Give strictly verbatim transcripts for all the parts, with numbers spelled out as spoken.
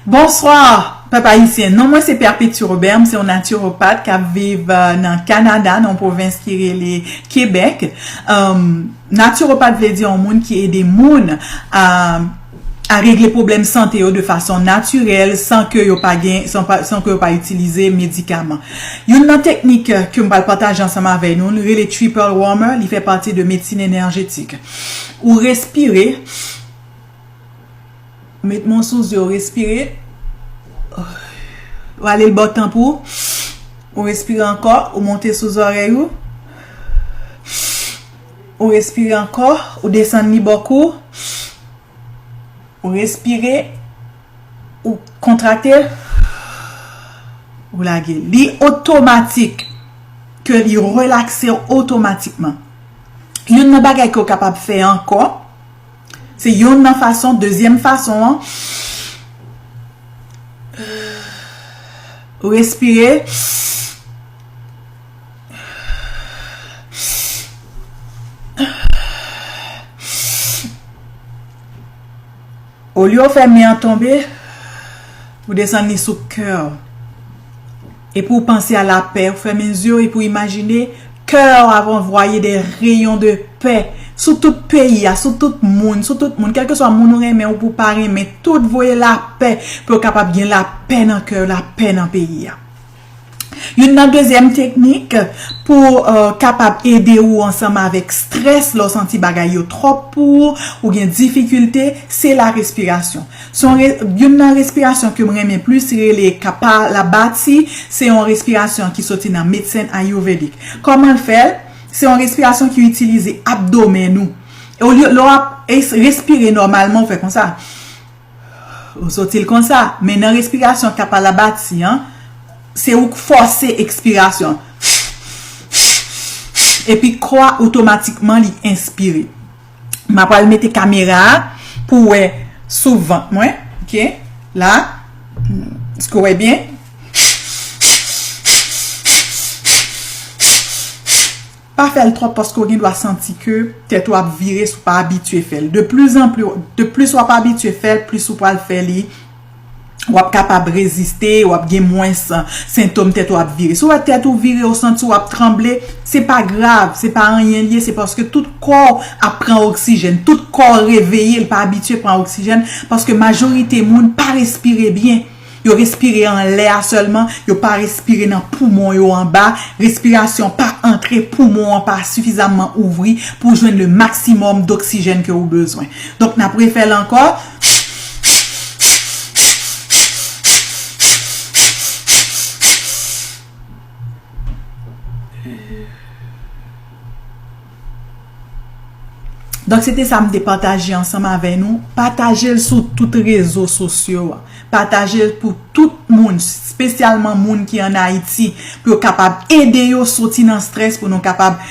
Bonswa, pèp ayisyen. Non mwen se Perpétue Robert, m se yon natiwopat k ap viv, euh, nan Kanada, nan yon pwovens ki rele Kebèk. Um, natiwopat vle di yon moun ki ede moun a, a regle pwoblèm sante yo de fason natirèl, san ke yo pa gen, san pa, san ke yo pa itilize medikaman. Youn nan teknik ke m pral pataje ansanm avè nou, li rele Triple Warmer, li fè pati de medsin enèjetik. Ou respire, met men w sou zye w, respire. Ou ale l bò tanp ou. Ou respire ankò, ou monte sou zòrèy ou. Ou respire ankò, ou desann li bò kou. Ou respire, ou kontrakte, ou lage. Li otomatik, ke li relakse w otomatikman. Youn nan bagay ke w kapab fè ankò, se youn nan fason, dezyèm fason an, respire. Olye w fè men an tonbe, ou desann li sou kè w. Epi w panse a lapè, ou fèmen zye w epi w imajine kè w ap anvwaye de reyon de pè sou tout peyi a, sou tout moun, sou tout moun, kèlkeswa moun ou renmen ou pou pa renmen, tout voye lapè pou yo kapab gen lapè nan kè yo, lapè nan peyi a. Youn nan dezyèm teknik pou, euh, kapab ede ou ansanm avèk strès, lè w santi bagay yo twòp pou ou, ou gen difikilte, se la respirasyon. Se yon re-, youn nan respirasyon ke m renmen plis rele Kapalabhati, se yon respirasyon ki soti nan medsen ayouvedik. Kòman l fè l? Se yon respirasyon ki itilize abdomen ou. Olye, lè w ap es-, respire nòmalman, ou fè konsa. Ou soti l konsa, men nan respirasyon Kapalabhati an, se ou k fòse ekspirasyon. Epi kò a otomatikman li enspire. M ap pral mete kamera a pou w wè sou vant mwen. Ok? La. Èske w wè byen? Pa fè l twòp paske w gen dwa santi ke tèt ou ap vire si w pa abitye fè l. De plus en plus, de plis w ap abitye fè l, plis ou pral fè li, w ap kapab reziste, w ap gen mwens sentòm tèt ou ap vire. Si w wè tèt ou vire, ou santi w ap tranble, se pa grav, se pa anyen l ye, se paske tout kò w ap pran oksijèn, tout kò w reveye, l pa abitye pran oksijèn, paske majorite moun pa respire byen. Yo respire anlè a sèlman, yo pa respire nan poumon yo anba. Respirasyon pa antre, poumon an pa sifizamman ouvri pou jwenn le maksimòm doksijèn ke ou bezwen. Donk, n ap refè l ankò. Donk, se te sa m te pataje ansanm avè nou. Pataje l sou tout rezo sosyo a. Pataje l pou tout moun, espesyalman moun ki ann Ayiti, pou yo kapab ede yo soti nan strès, pou nou kapab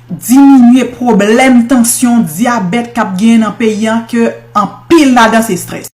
diminye pwoblèm tansyon, dyabèt k ap genyen nan peyi a, ke anpil ladan se strès.